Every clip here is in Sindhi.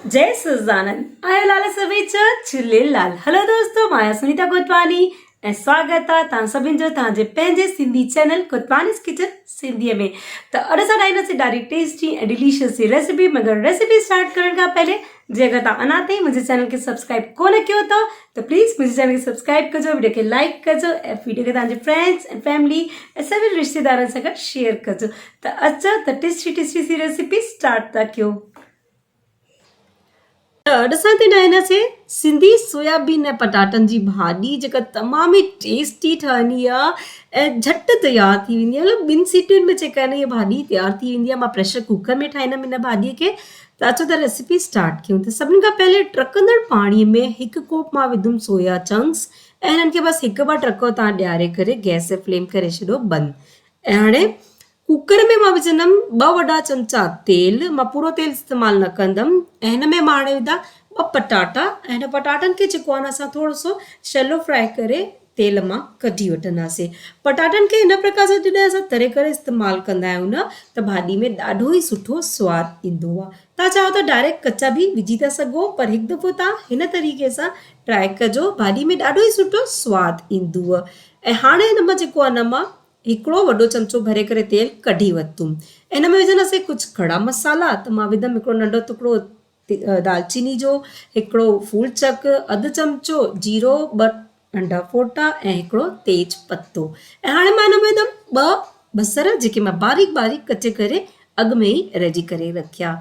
جئي سزانند آيو لال سويچ جهوليلال هلو دوستو مان آهيان سنيتا گوتواني ۽ سواگت آ توهان سڀن جو توهان جي پنهنجي سنڌي چينل گوتوانيز ڪچن سنڌي ۾ ته اڄ اسان ٺاهينداسين ڏاڍي ٽيسٽي ۽ ڊيليشس سي ريسيپي مگر ريسيپي اسٽارٽ ڪرڻ کان پهلي جي اگر توهان اڃا تائين منهنجي چينل کي سبسڪرائب ڪونه ڪيو اٿو ته پليز منهنجي چينل کي سبسڪرائب ڪجو وڊيو کي لائڪ ڪجو ۽ وڊيو کي توهان جي فرينڊس ۽ فيملي ۽ سڀني رشتيدارن سان گڏ شيئر ڪجو ته اچو ته ٽيسٽي ٽيسٽي سي ريسيپي اسٽارٽ ٿا ڪيون. ته اڄ اسان هتي ٺاهينداسين سنڌي سويابين ۽ پٽاٽن جي ڀاڄي جيڪا تمام ئي ٽيسٽي ٺهندي آهي ۽ جهٽ تيار ٿي ويندي آهي مطلب ٻن سيٽين ۾ جيڪا آهي نه اها ڀاڄي تيار ٿي ويندي آهي مان پريشر ڪوڪر ۾ ٺاهيندم هن ڀاڄي کي ته اچو ته ريسيپي اسٽارٽ ڪيون ته سڀني کان پهلي ٽرڪندڙ پاڻي ۾ هڪ ڪوپ مان وڌم سويا چنڪس ۽ هنن کي بس هڪ ٻه ٽرڪو تان ڏياري ڪري گئس جي فليم ڪري ڇڏو بند ۽ هاڻي ڪوڪر ۾ مان وجهندم ٻه وڏا چمچا تيل، مان پورو تيل استعمال نه ڪندم ۽ هن ۾ مان هاڻي وڌا ٻه پٽاٽا ۽ هن پٽاٽن کي جيڪو آهي نه اسان ٿورو سو شيلو فرائي ڪري تيل مان ڪڍي وٺنداسين. پٽاٽن کي هن پرڪار سان جڏهن اسان تري ڪري استعمال ڪندا آهيون نه ته ڀاڄي ۾ ڏاڍو ئي سٺو سواد ايندو آهي. توهان چاهيو ته ڊائريڪٽ ڪچا به وجهي ٿا سگهو پر هڪ دفعو توهان هن طريقي سان ٽرائي ڪجو ڀاڄي ۾ ڏاڍو ئي سٺو سواد ايندو ۽ هاڻي هن مان جيڪو آهي نه مان هڪڙو وڏو چمچو ڀري ڪري تيل ڪڍي ورتم. ان ۾ وجهنداسين ڪجهه کڙا مصالحا ته مان وڌم هڪڙو ننڍو ٽڪڙو دالچيني جو، هڪڙو ڦول چڪ، اڌ چمچو جيرو، ٻه ننڍا ڦوٽا ۽ هڪڙو تيج پتو. ۽ هاڻي مان ان ۾ وڌم ٻه بصر جيڪي مان باريڪ باريڪ ڪٽي ڪري اڳ ۾ ئي ريڊي ڪري رکيا.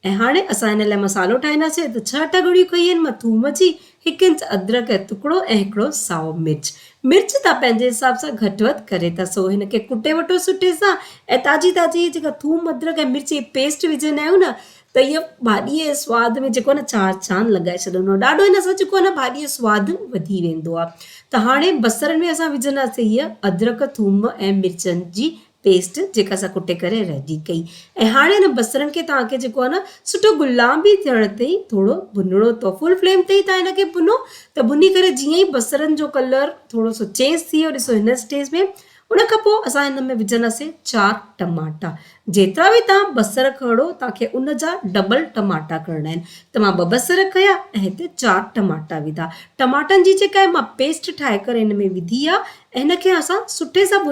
۽ هاڻي اسان هن لاء مصالحو ٺاهينداسين ته ڇهه اٺ ڳڙيون کنئي آهن مان ٿوم جي، هڪ انچ ادرڪ جو ٽڪڙو ۽ هڪڙو سائو مرچ. مرچ توهان پنهنجي حساب سان گهٽ وڌ ڪري ٿا سگهو. هن کي ڪٽي وٺو سٺي سان ۽ تازي تازي هي جيڪا ٿوم ادرڪ ۽ مرچ جي پيسٽ وجهندا آهيون نه ته هيء ڀاڄيء جي سواد ۾ جيڪو آهي نه چار چاند لڳائي ڇڏندو آهي. ڏاڍو هن سان جيڪو آهي نه ڀاڄيء جو سواد وڌي ويندو آهي. ته هاڻي بصرن ۾ اسان وجهنداسين هيء ادرڪ، ٿوم ۽ مرچن جي پيسٽ جيڪا اسان ڪٽي ڪري ريڊي ڪئي ۽ هاڻي ان بصرن کي توهان کي جيڪو آهي نه سٺو گلابي ٿيڻ تائين ٿورو ڀنڻو اٿو فل فليم تي ئي توهان هن کي ڀنو ته ڀني ڪري جيئن ئي بصرن جو ڪلر ٿورو سو چينج ٿي ويو ڏسو هن اسٽيج ۾ ان کان پوء اسان هن ۾ وجهنداسين چار ٽماٽا جيترا به توهان بصر کڻو توهان کي ان جا ڊبل ٽماٽا کڻڻا آهن ته مان ٻه بصر کنيا ۽ هتي چار ٽماٽا وڌا ٽماٽن جي جيڪا مان پيسٽ ٺاهي ڪري هن ۾ وڌي آهي هن کي اسان سٺي سان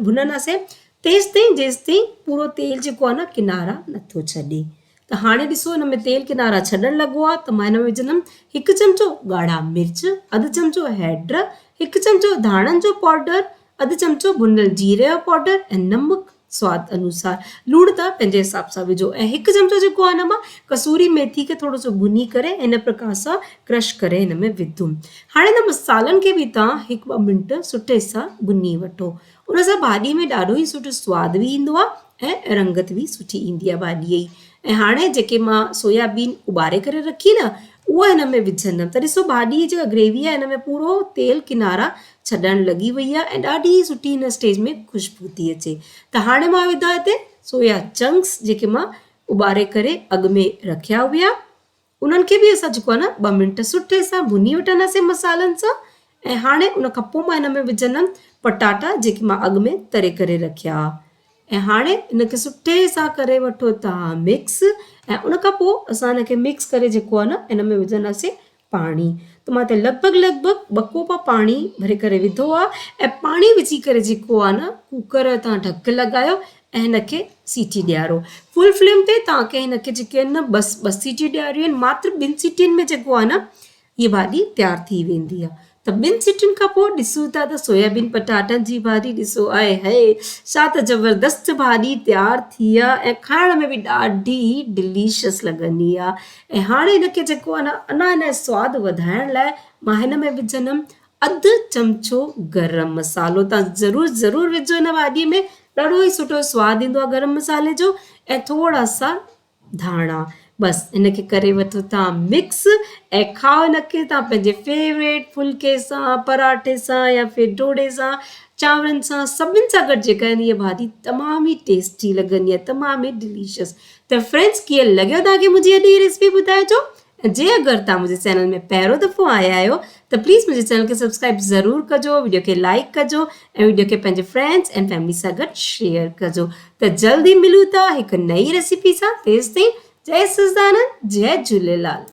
ڀننداسين تيستائين جيستائين پورو تيل جيڪو آهي نه ڪنارا نٿو ڇڏي ته هاڻي ڏسو هن ۾ تيل ڪنارا ڇڏڻ لڳو آهي ته مان هن ۾ وجهندم هڪ چمچو ڳاڙها مرچ اڌ چمچو هيڊ هڪ چمچو ڌاڻن جو پائوڊر اڌ چمچو ڀنل جيري جو پائوڊر ۽ نمڪ سواد انوسار لوڻ توهان پنهنجي حساب سان وجهو ۽ هڪ چمچو جيڪو آهي نه مان قصوري ميٿي کي ٿورو سو ڀني ڪري هن پرڪار سان ڪرش ڪري هن ۾ وڌم هاڻي هن مصالحن کي به توهان هڪ ٻه منٽ سٺي سان ڀني وٺو ان سان ڀاڄي ۾ ڏاڍو ئي سٺو سواد به ايندو آهي ۽ رنگت به سٺي ايندي آهي ڀاڄي جي ۽ هاڻي جيڪي مان سويابين اٻاري ڪري رکي نه اها هن ۾ وجهندم ته ڏسو ڀاڄي جي جيڪا گريوي آهي هن ۾ پورو تيل ڪنارا ڇڏڻ لڳي وئي آهي ۽ ڏاڍي ئي سٺي هن اسٽيج ۾ خوشبو ٿي اچي ته هاڻي مان وڌا هتي سويا چنڪس جيڪي مان اٻاري ڪري اڳ ۾ رکيا هيا انهن کي به اسان جيڪو آهي نه ٻه منٽ سٺي سان ڀني وٺنداسين مصالحن سان ۽ هاڻي ان کان پوء مان هن ۾ وجهندم پٽاٽا جيڪي مان اڳ ۾ تري ڪري رکيا هئا ۽ هاڻي ان کي سٺي سان ڪري وٺو توهان مڪس ۽ ان کان پوء اسان ان کي مڪس ڪري جيڪو آهي نه ان ۾ وجهنداسين پاڻي ته مان هتي لڳ ڀڳ لڳ ڀڳ ٻه ڪوپ پاڻي ڀري ڪري وڌو آهي ۽ پاڻي وجهي ڪري جيڪو آهي نه ڪوڪر تان ڍڪ لڳايو ۽ هن کي سيٽي ڏيارو فل فليم تي توهان کي هن کي جيڪي آهن نه بس ٻه سيٽيون ڏياريون آهن ماتر ٻن سيٽين ۾ جيڪو آهي نه هيء ڀاڄي تيار ٿي ويندي آهي ته ٻن سيٽين کان پوء ڏسون ٿا ته سويابين پٽاٽن جي ڀاڄي ڏسو آئي هئي ڇا ته زبردست ڀاڄي تيار ٿي آهي ۽ کائڻ ۾ به ڏاڍي ئي ڊليشس لڳندي آهي ۽ هاڻي هن کي جيڪو آهي نه اڃا هن جو سواد وڌائڻ لاء مان هن ۾ وجهندم اڌ چمچو گرم مصالحو تان ضرور ضرور وجهو هن ڀاڄي ۾ ڏاڍو ئي سٺو سواد ايندو آهي گرم مصالحي جو ۽ ٿورا سا ڌاڻا بس ان کي ڪري وٺو تان مڪس ۽ کائو ان کي تان پنهنجي فيوريٽ ڦلڪي سان پراٺي سان يا ڦر ڍوڍي سان چانورن سان سڀن سان گڏ جيڪا آهن هي ڀاڄي تمام ئي ٽيسٽي لڳندي آهي تمام ئي ڊليشس ته فرينڊس ڪيئن لڳيو توهان کي منهنجي اڄ هي ريسپي ٻڌائجو ۽ جي اگر توهان منهنجي چينل ۾ پهريون دفعو آيا آهيو ته پليز منهنجي چينل کي سبسڪرائب ضرور ڪجو وڊيو کي لائڪ ڪجو ۽ وڊيو کي پنهنجي فرينڊس ۽ فيملي سان گڏ شيئر ڪجو ته جلد ئي ملون ٿا هڪ نئين ريسيپي سان تيستائين جئي سچدانند، جئي جهوليلال.